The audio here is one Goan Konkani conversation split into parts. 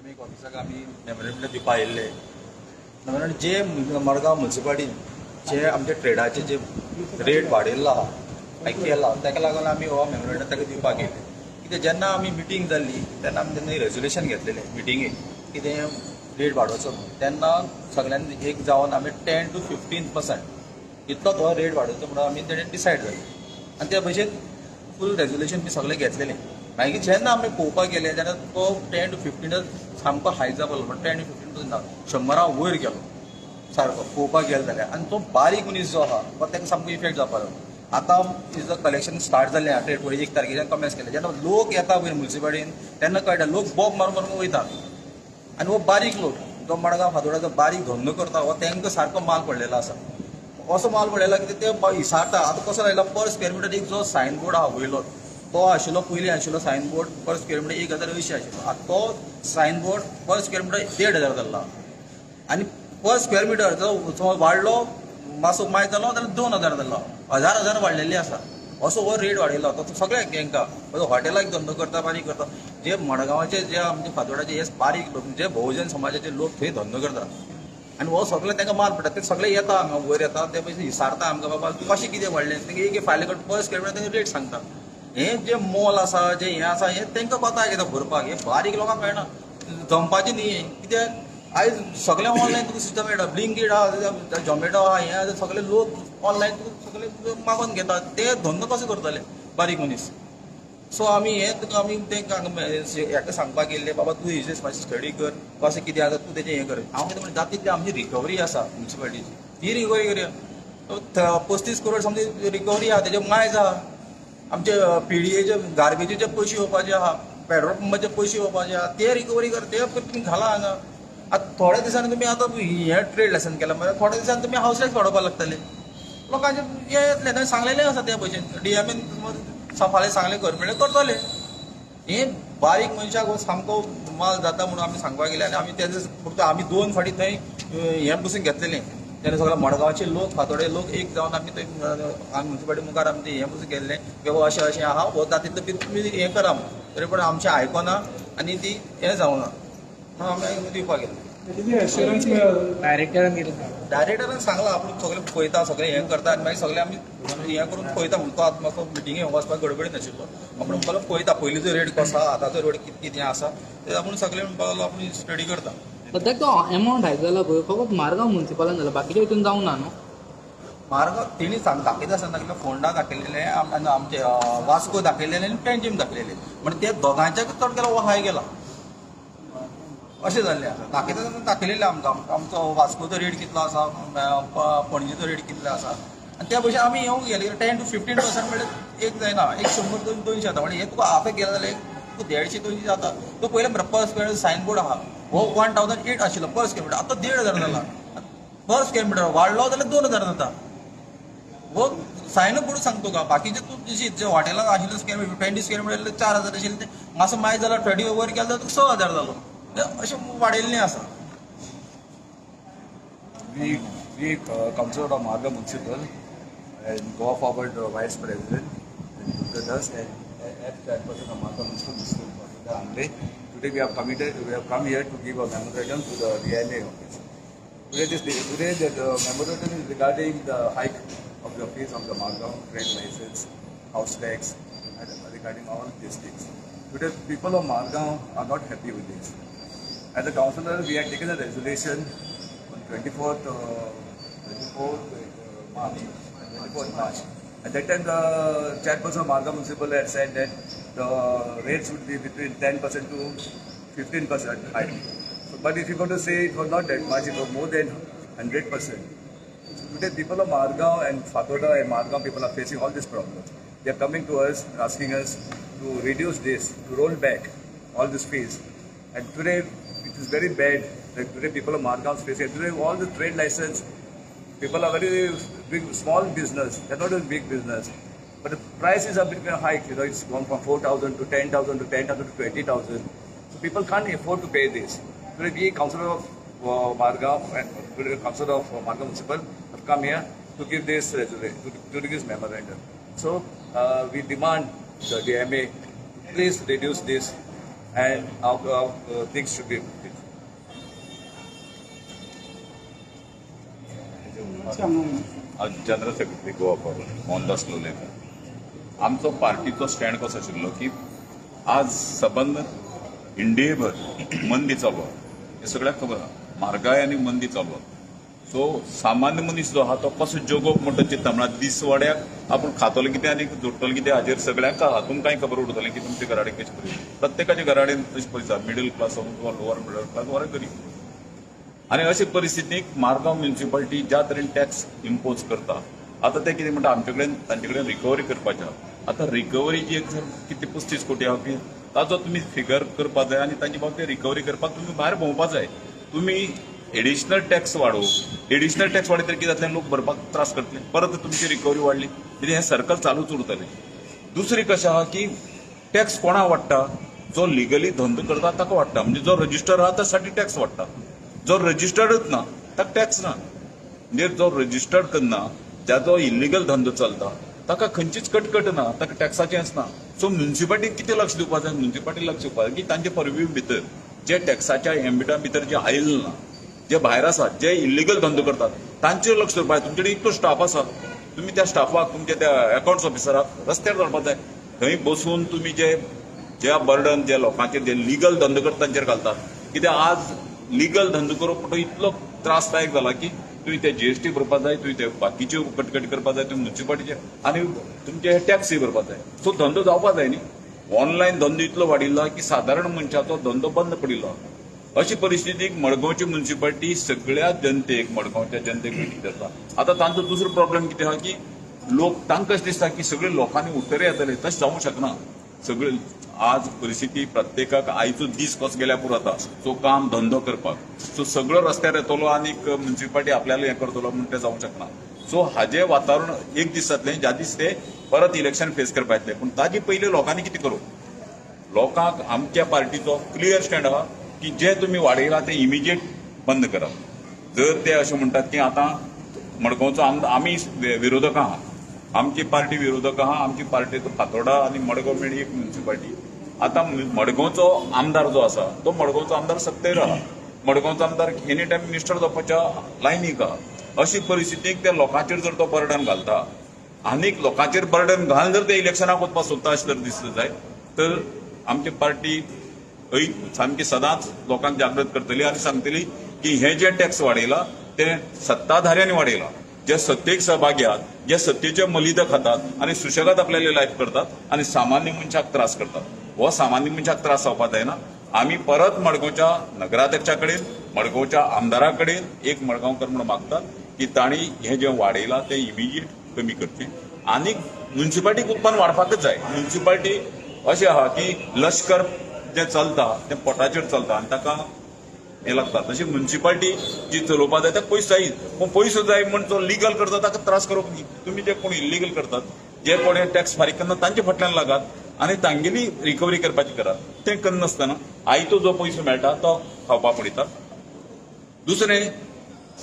डीएमए ऑफिसाक आमी मेमोरेंडम दिवपा आयिल्ले. मेमोरेंडम जे मडगांव म्युन्सिपालिटीन जे आमचे ट्रेडाचे जे रेट वाडयल्लो आहा, हायक केला, ताका लागून आमी हो मेमोरेंडम ताका दिवपाक येयले. कित्याक जेन्ना आमी मिटींग जाल्ली तेन्ना आमी तेन्ना रेजोल्युशन घेतलेलें मिटिंगेक, कितें रेट वाडोवचो म्हणून. तेन्ना सगळ्यांनी एक जावन आमी 10 टू 15% इतलो तो रेट वाडोवचो म्हणून आमी तेणें डिसायड जालें आनी त्या भशेन फूल रेजोल्युशन बी सगळें घेतलेलें. मागीर जेन्ना आमी पळोवपाक गेले तेन्ना तो 10 टू 15 सामको हाय जावपाक लागलो. 10 टू 15% ना, 100 वयर गेलो सारको पळोवपाक गेले जाल्यार. आनी तो बारीक मनीस जो आहा तो ताका सामको इफेक्ट जावपाक लागलो. आतां is collection start जालें आहा, ट्रेड पयली 1 तारखेच्यान कमेन्स केलें. जेन्ना लोक येता पळय म्युन्सिपालिटीन तेन्ना कळटा, लोक बोब मारून मारून वयता आनी हो बारीक लोक जो मडगांव फातोडाचो बारीक धंदो करता हो तांकां सारको माल पडलेलो आसा. असो माल पडलेलो की ते इसारता. आतां कसो जायला, पर स्क्वेअर मिटर एक जो सायन बोर्ड आहा वयलो, तो आशिल्लो, पयलीं आशिल्लो sign board per square metre 1080 आशिल्लो. आतां तो sign board per square metre 1500 जाल्लो आनी पर स्क्वेअर मिटर जो समज वाडलो मातसो मायज जालो जाल्यार 2000 जाल्लो. हजार हजार वाडलेली आसा. असो हो रेट वाडयलो तो सगळ्याक हेंकां हॉटेलाक धंदो करता, बारीक करता. जे मडगांवाचे, जे आमचे फातोडाचे हे बारीक लोक, जे बहुजन समाजाचे लोक थंय धंदो करता आनी हो सगळे तांकां माल पडटा. ते सगळे येता हांगा वयर येता, ते पयशे विचारता आमकां, बाबा कशें कितें वाडलें? तांकां एक एक फायले कडेन पर स्क्वेअर मिटर तांकां रेट सांगता. हें जें मोल आसा, जें हें आसा, हें तांकां कोता कितें भरपाक. हें बारीक लोकांक कळना, जमपाचें न्ही हें. कित्याक आयज सगळें ऑनलायन तुका सिस्टम मेळटा. ब्लिंकीट आहा, झोमॅटो आहा, हें आहा, सगळे लोक ऑनलायन तुका सगळे मागोवन घेतात. ते धंदो कसो करतले बारीक मनीस? सो आमी हें तुका आमी तें हेका सांगपाक गेल्ले, बाबा तूं हेजेर मातशें स्टडी कर, कशें कितें आसा, तूं तेजें हें कर. हांव कितें म्हणटा, जाता तितली आमची रिकवरी आसा म्युन्सिपालिटीची, ती रिकवरी करया. 35 करोड समज रिकवरी आहा, तेजे मायज आहा. आमचे पीडीएचे गार्बेजीचे पयशे येवपाचे आहा, पेट्रोल पंपाचे पयशे येवपाचे आहा, ते रिकवरी कर. ते तुमी घाला हांगा. आतां थोड्या दिसांनी तुमी आतां हें ट्रेड लायसन केलां म्हळ्यार थोड्या दिसांनी तुमी हावस टॅक्स वाडोवपाक लागतले. लोकांचे हें येतलें. ताणें सांगलेलें आसा त्या भशेन, डीएमएन फाल्यां सांगलें कर म्हणल्यार करतले. हें बारीक मनशाक हो सामको माल जाता म्हणून आमी सांगपाक गेले. आनी आमी तेजे फक्त आमी दोन फावटी थंय हें बसून घेतलेलें. तेन्ना सगळे मडगांवचे लोक, फातोडे लोक एक जावन आमी थंय आमी म्युन्सिपालिटी मुखार आमी तें हें बसून गेल्लें की बाबा अशें अशें आहा, हो जाता तितलो तुमी हें करा म्हणून. तरी पूण आमचें आयकोना आनी ती हें जावना म्हणून आमी दिवपाक गेले. कितें एश्युरन्स मेळ्ळो? डायरेक्टरान कितें सांगलें? डायरेक्टरान सांगलां, आपूण सगळें पळयता, सगळें हें करता आनी मागीर सगळें आमी हें करून पळयता म्हणून. तो आतां मातसो मिटिंगे वचपाक गडबडीत आशिल्लो. आपूण म्हणपाक लागलो पळयता, पयलींचो रेट कसो आहा, आतांचो रेट कितें कितें आसा ते आपूण सगळें म्हणपाक लागलो, आपूण स्टडी करता. सद्याक तो एमावंट हायक जाला पळय, फकत मारगांव म्युन्सिपलान जाला, बाकीच्या हितून जावना न्हू? मार्ग तेणी सांग दाखयता आसतना दाखयलें, फोंडा दाखयलेलें, आनी आमचे वास्को दाखयलेलें आनी पेंजीम दाखयलेलें. म्हणजे ते दोगांच्याक चड केला हो हाय गेला अशें जाल्लें आसा. दाखयता आसतना दाखयलेलें आमकां, आमचो वास्कोचो रेट कितलो आसा, पणजेचो रेट कितलो आसा. आनी त्या भशेन आमी येवंक गेले 10 टू 15% म्हणल्यार एक जायना, एक 100 दोन 200 जाता. म्हणजे हे तुका हाफ गेले जाल्यार तुका 150 200 जाता. तो पयले म्हळ्यार पर स्क्वेअर सायन बोर्ड आहा हो 1008 आशिल्लो पर स्क्वेअर मिटर, आतां 1500 जाला. पर स्क्वेअर मिटर वाडलो जाल्यार 2000 जाता. हो सायन बोर्ड सांगता तुका. बाकीचे तूं जे हॉटेलान आशिल्ले स्क्वेअर मिटर, 20 स्क्वेअर मिटर 4000 आशिल्ले, ते मातसो मायज जाल्यार 30 वयर गेले जाल्यार तुका 6000 जालो. ते अशें वाडयल्लें आसा. We Councillor of Margao Municipal and Goa Forward Vice President and Durga Das and ex-chairperson of Margao Municipal, Mr. Vasudha Angle. Today we have committed, we have come here to give a memorandum to the DMA office. Today the memorandum is regarding the hike of the fees of the Margao trade license, house tax, and regarding all these things. Today people of Margao are not happy with this. As a councillor, we had taken a resolution on 24th March. 24th March. At that time, the chairperson of Margao Municipal had said that the rates would be between 10% to 15% high. So, but if you go to say, it was not that much, it was more than 100%. So today, people of Margao and Fatorda and Margao people are facing all these problems. They are coming to us, asking us to reduce this, to roll back all these fees. And today, it is very bad that today people of Margao is facing. Today, all the trade license, people are very big, small business. They're not a big business. But the prices have been hiked. It's gone from 4,000 to 10,000 to 10,000 to 20,000. So people can't afford to pay this. Today, we, Councillor of Margao and today Councillor of Margao Municipal have come here to give this resolution, to give this memorandum. So we demand the DMA to please reduce this and how things should be. आज general secretary Goa forward Mohandas Lolayekar. आमचो पार्टीचो स्टँड कसो आशिल्लो की आज सबंद इंडियेभर मंदी चालू आहा, हें सगळ्याक खबर आहा. म्हारगाय आनी मंदी चालू आहा. सो सामान्य मनीस जो आहा तो कसो जगोवप म्हणटा चिंता, म्हळ्यार दिसवाड्याक आपूण खातलो कितें आनी जोडटलो कितें हाजेर सगळ्यांक आहा. तुमकांय खबर उरतलें की तुमच्या घरा कडेन कशी परिस्थिती, प्रत्येकाच्या घरा कडेन तशी परिस्थिती आहा, मिडल क्लास जावं किंवा लोअर मिडल क्लास वा गरीब. आनी अशे परिस्थितीक मारगांव म्युनिसिपालिटी ज्या तरेन टॅक्स इम्पोज करता, आतां ते कितें म्हणटा आमचे कडेन तांचे कडेन रिकवरी करपाची आहा. आतां रिकवरी जी एक कितें 35 कोटी आहा की ताजो तुमी फिगर करपा जाय आनी तांचे बाबतींत रिकवरी करपाक तुमी भायर भोंवपा जाय. तुमी एडिशनल टॅक्स वाडोवप, एडिशनल टॅक्स वाडयतकीर कितें जातलें, लोक भरपाक त्रास करतले, परत तुमची रिकवरी वाडली कितें हें सर्कल चालूच उरतलें. दुसरी कशें आहा की टॅक्स कोणा वाडटा, जो लिगली धंदो करता ताका वाडटा, म्हणजे जो रजिस्टर आहा त्यासाठी टॅक्स वाडटा, जो रजिस्टर्डच ना ताका टॅक्स ना. म्हणजे जो रजिस्टर्ड करना, ज्याचो इलिगल धंदो चलता ताका खंयचीच कटकट ना, ताका टॅक्साचें आसना. सो म्युनिसिपालिटीक कितें लक्ष दिवपाक जाय, म्युनिसिपालिटी लक्ष दिवपाक जाय की तांचे परव्यू भितर जे टॅक्साच्या एम्बिटा भितर जे आयले ना, जे भायर आसात, जे इलिगल धंदो करतात तांचेर लक्ष दवरपाक जाय. तुमचे कडेन इतलो स्टाफ आसा, तुमी त्या स्टाफाक, तुमच्या त्या अकाउंट्स ऑफिसराक रस्त्यार दवरपाक जाय. थंय बसून तुमी जे ज्या बर्डन जे लोकांचेर जे लिगल धंदो करता तांचेर घालतात. कित्याक आज लिगल धंदो करप म्हणटा इतलो त्रासदायक जाला की तुवें ते जीएसटी भरपाक जाय, तुवें ते बाकीच्यो कटकटी करपाक जाय, तुवें म्युनिसिपालिटीचे आनी तुमचे टॅक्सी भरपाक जाय. सो धंदो जावपाक जाय न्ही. ऑनलायन धंदो इतलो वाडिल्लो की सादारण मनशाचो धंदो बंद पडिल्लो. अशी परिस्थितीक मडगांवची म्युनिसिपालिटी सगळ्या जनतेक, मडगांवच्या जनतेक विनंती करता. आतां तांचो दुसरो प्रॉब्लेम कितें आहा की लोक तांकां अशें दिसता की सगळे लोकांनी उत्तरे येतले, तशें जावंक शकना. सगळे आज परिस्थिती प्रत्येकाक आयचो दीस कसो गेल्यार पुरो जाता, सो काम धंदो करपाक, सो सगळो रस्त्यार येतलो आनीक म्युनिसिपालिटी आपल्याला हें करतलो म्हण तें जावंक शकना. सो हाजें वातावरण एक दीस जातलें, ज्या दीस ते परत इलेक्शन फेस करपाक येतलें. पूण ताजे पयलीं लोकांनी कितें करूं, लोकांक आमच्या पार्टीचो क्लियर स्टँड आहा की जे तुमी वाडयला ते इमिजिएट बंद करात. जर ते अशें म्हणटात की आतां मडगांवचो आमी विरोधक आहा, आमची पार्टी विरोधक आहा, आमची पार्टी फातोर्डा आनी मडगांव मेळी एक म्युनिसिपालिटी. आतां मडगांवचो आमदार जो आसा तो मडगांवचो आमदार सत्तेर आहा, मडगांवचो आमदार एनी टायम मिनिस्टर जावपाच्या लायनीक आहा. अशी परिस्थितीक त्या लोकांचेर जर तो बर्डन घालता आनीक लोकांचेर बर्डन घालून जर ते इलेक्शनाक वचपाक सोदता अशें जर दिसता जायत तर आमची पार्टी सामकी सदांच लोकांक जागृत करतली आनी सांगतली की हे जे टॅक्स वाडयला ते सत्ताधाऱ्यांनी वाडयला, जे सत्तेक सहभागी आहात, जे सत्तेचे मलिद खातात आनी सुशेगाद आपल्याले लायफ करतात आनी सामान्य मनशाक त्रास करतात. हो सामान्य मनशाक त्रास जावपाक जायना. आमी परत मडगांवच्या नगराध्यक्षा कडेन, मडगांवच्या आमदारा कडेन एक मडगांवकर म्हणून मागतात की तांणी हें जें वाडयलां तें इमिजिएट कमी करचें आनी म्युनिसिपालिटीक उत्पन्न वाडपाकच जाय. म्युनिसिपालिटी अशें आहा की लश्कर जें चलता तें पोटाचेर चलता आनी ताका हें लागता. तशें म्युनिसिपालिटी जी चलोवपाक जाय ताका पयसो जायच, पूण पयसो जाय म्हण जो लिगल करता ताका त्रास करप न्ही. तुमी जे कोण इलिगल करतात, जे कोण टॅक्स फारीक करना तांचे फाटल्यान लागात आनी तांगेली रिकवरी करपाची करात. तें करनासतना आयतो जो पयसो मेळटा तो खावपाक पडयतात. दुसरें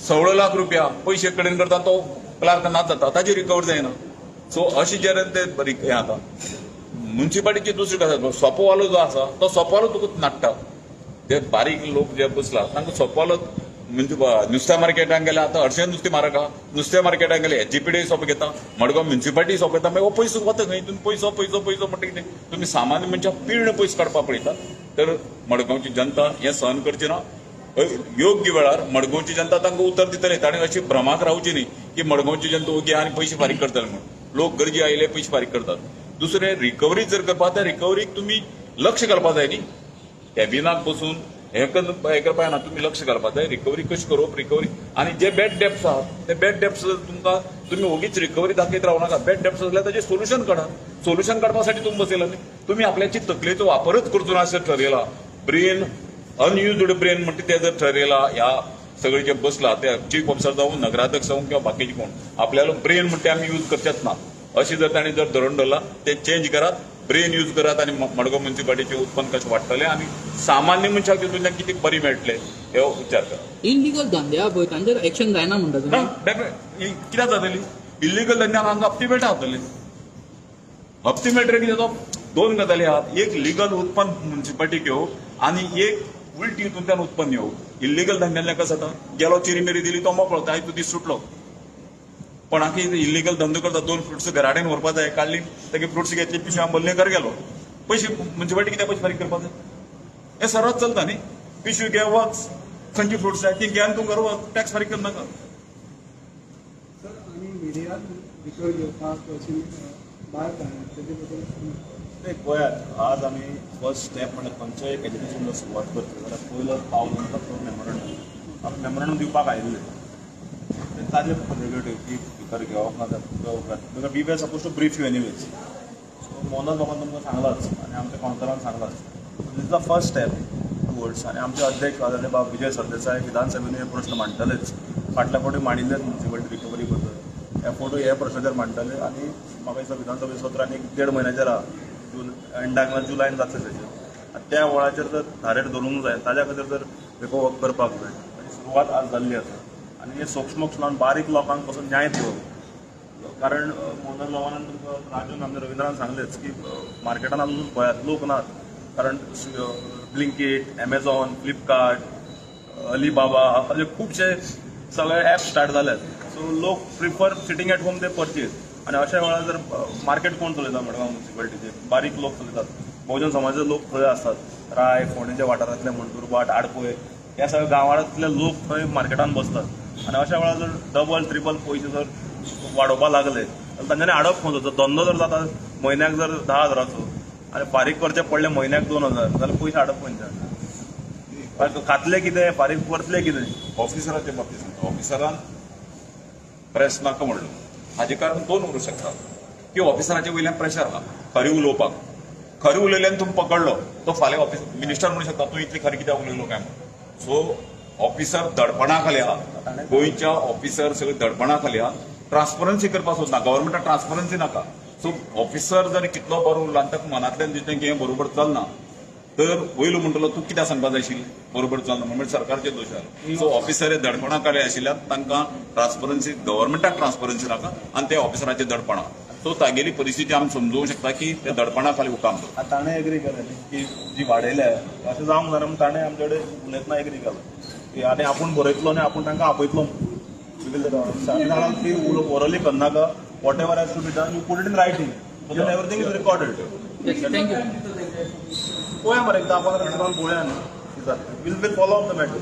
16 लाख रुपया पयशे कडेन करता तो क्लार्क ना जाता, ताजी रिकवर जायना. सो अशें जें ते हें जाता. म्युनिसिपालिटीची दुसरी गजाल, सोपोवालो जो आसा तो सोपोवालो तुका नाडटा. जे बारीक लोक जे बसला तांकां सोपोवालो म्हणजे नुस्त्या मार्केटान गेल्यार आतां हरशें नुस्तें म्हारग आहा, नुस्त्या मार्केटान गेल्यार एचजीपीडी सोपो घेता, मडगांव म्युनिसिपालिटी सोपो घेता, मागीर हो पयसो वता खंय? तुमी पयसो पयसो पयसो म्हणटा कितें, तुमी सामान्य मनशाक पीर्ण पयसो काडपाक पळयतात. तर मडगांवची जनता हें सहन करची ना. योग्य वेळार मडगांवची जनता तांकां उतर दितले. ताणें अशी भ्रमाक रावची न्ही की मडगांवची जनता ओगी आनी पयशे फारीक करतले म्हणून. लोक गरजे आयले पयशे फारीक करतात. दुसरें रिकवरी जर करपाक त्या रिकवरीक तुमी लक्ष घालपाक जाय न्ही. कॅबिनाक बसून हें करपाक जायना, तुमी लक्ष घालपाक जाय रिकवरी कशी करप, रिकवरी आनी जे बॅड डेप्स आहात ते बॅड डेप्स तुमकां तुमी ओगीच रिकवरी दाखयत रावू नाका. बॅड डेप्स आसल्यार ताजें सोल्युशन काडा. सोल्युशन काडपा साठी तुमी बसयला न्ही, तुमी आपल्याची तकलेचो वापरच करचो ना अशें ठरयला. ब्रेन अनयुज्ड ब्रेन म्हणटा ते जर ठरयला, ह्या सगळे जे बसला ते चीफ ऑफिसर जावं, नगराध्यक्ष जावं किंवा बाकीचे कोण, आपल्याला ब्रेन म्हणटा ते आमी यूज करचेच ना अशें जर तांणी जर धरून दवरला ते चेंज करात, ब्रेन यूज करात आनी मडगांव म्युनिसिपालिटीचें उत्पन्न कशें वाडटलें आनी सामान्य मनशाक तितूंतल्यान कितें बरी मेळटलें हे विचार करात. इलिगल धंदे आहा पळय तांचेर एक्शन जायना म्हणटा तुमी? ना, डेफिनेटली कित्याक जातली इलिगल धंद्याक हांगा हप्ते मेळटा जातले, हप्ते मेळटले कितें तो दोन गजाली आहात, एक लिगल उत्पन्न म्युन्सिपाल्टीक येवप आनी एक उलटी हितूंतल्यान उत्पन्न येवप. इल्लिगल धंद्यातल्यान कसं जाता, गेलो चिरीमिरी दिली तो मोकळो, ताय तूं दीस सुटलो. पण आखी इल्लिगल धंदो करता, दोन फ्रुट्स घराडेन व्हरपा जाय, काडली तागे फ्रुट्स घेतली, पिशव्यां भरली, घर गेलो. पयशे म्युन्सिपाल्टी कित्याक पयशे फारीक करपा जाय? हे सर्वात चलता न्ही. पिशवी घे वच, खंयची फ्रुट्स जाय ती घे आनी तूं घर वच, टॅक्स फारीक करनाका. सर, आनी मिडियान भितर घेवपाक अशी भायर काडना तेजे बद्दल? नाही, पळयात, आज आमी फर्स्ट स्टेप म्हणल्यार खंयच्याय एक एजिटेशन जर सुरवात करतले जाल्यार पयलो पावल म्हणटा तो मेमोरंडम. आमी मेमोरंडम दिवपाक आयिल्ले ते ताजे प्रेरोगेटीव की भितर घेवप ना जाल्यार, because we were suppose to brief you anyways. So Mohandas बाबान तुमकां सांगलाच आनी आमच्या कावन्सलरान सांगलाच, this is the first step towards. आनी आमचे अध्यक्ष आदरणीय बाब विजय सरदेसाय विधानसभेन हे प्रश्न मांडटलेच. फाटल्या फावटी मांडिल्लेच म्युन्सिपालिटी रिकवरी बद्दल, ह्या फावटी हे प्रश्नाचेर मांडटले. आनी म्हाका दिसता विधानसभे सत्र आनी एक देड म्हयन्याचेर आहा, जून एंडाक ना जुलायन जातलें तेजें. आनी त्या वेळाचेर जर धारेर धरूंक जाय, ताज्या खातीर जर पेपर वर्क करपाक जाय, ताची सुरवात आज जाल्ली आसा. आनी हे सूक्ष्म बारीक लोकांक कसो न्याय दिवप, कारण मोहन बाबान तुमकां राजून आमच्या रविंद्रान सांगलेच की मार्केटान अजून पळयात लोक नात, कारण ब्लिंकीट, एमेझॉन, फ्लिपकार्ट, अलीबाबा अशे खुबशे सगळे ऍप स्टार्ट जाल्यात. सो लोक प्रिफर सिटींग एट होम ते परचेज. आनी अशा वेळार जर मार्केट कोण चलयता? मडगांव म्युन्सिपालिटीचे बारीक लोक चलयतात, बहुजन समाजाचे लोक थंय आसतात, राय फोंडेच्या वाठारांतले, मंटुरभाट, आडपय ह्या सगळ्या गांवांतले लोक थंय मार्केटान बसतात. आनी अशा वेळार जर डबल ट्रिपल पयशे जर वाडोवपाक लागले जाल्यार तांच्यांनी हाडप खंयचो? धंदो जर जाता म्हयन्याक जर 10,000चो आनी फारीक करचे पडले म्हयन्याक 2,000 जाल्यार पयशे हाडप खंयच्यान? खातले कितें, फारीक करतले कितें? ऑफिसराच्या बाबतीत सांगता, ऑफिसरान प्रेस नाका म्हणलो, हाजे कारण दोन उरूंक शकता की ऑफिसराच्या वयल्यान प्रेशर आहा खरें उलोवपाक. खरें उलयल्यान तूं पकडलो तो फाल्यां ऑफिस मिनिस्टर म्हणू शकता तूं इतली खरें कित्याक उलयलो काय म्हणून. सो ऑफिसर दडपणा खाली आहा, गोंयच्या ऑफिसर सगळे दडपणा खाली आहा. ट्रान्सपरन्सी करपाक सोदना, गव्हर्मेंटाक ट्रान्सपरन्सी नाका. सो ऑफिसर जर कितलो बरो उरलो आनी ताका मनांतल्यान दिसलें की हें बरोबर चलना, तर वयलो म्हणटलो तूं कित्याक सांगपाक जाय आशिल्लें बरोबर चलना, म्हणजे सरकारचे दोश आसलो. सो ऑफिसर हे दडपणा खाली आशिल्ल्यान तांकां ट्रान्सपरन्सी, गव्हर्मेंटाक ट्रान्सपरन्सी नाका आनी ते ऑफिसराचे दडपणा. सो तागेली परिस्थिती आमी समजूंक शकता की ते दडपणा खाली काम करता. ताणें एग्री केलें की जी वाडयल्या अशें जावंक जायना म्हूण ताणें आमचे कडेन उलयतना एग्री केलें की आनी आपूण बरयतलो आनी आपूण तांकां आपयतलो. की ओरली करनाका, whatever has to be done you put it in writing, so that everything is recorded. Thank you. पळोवया मरे, 10-15 दिसान पळोवया न्ही कितें जाता. Will follow up the matter.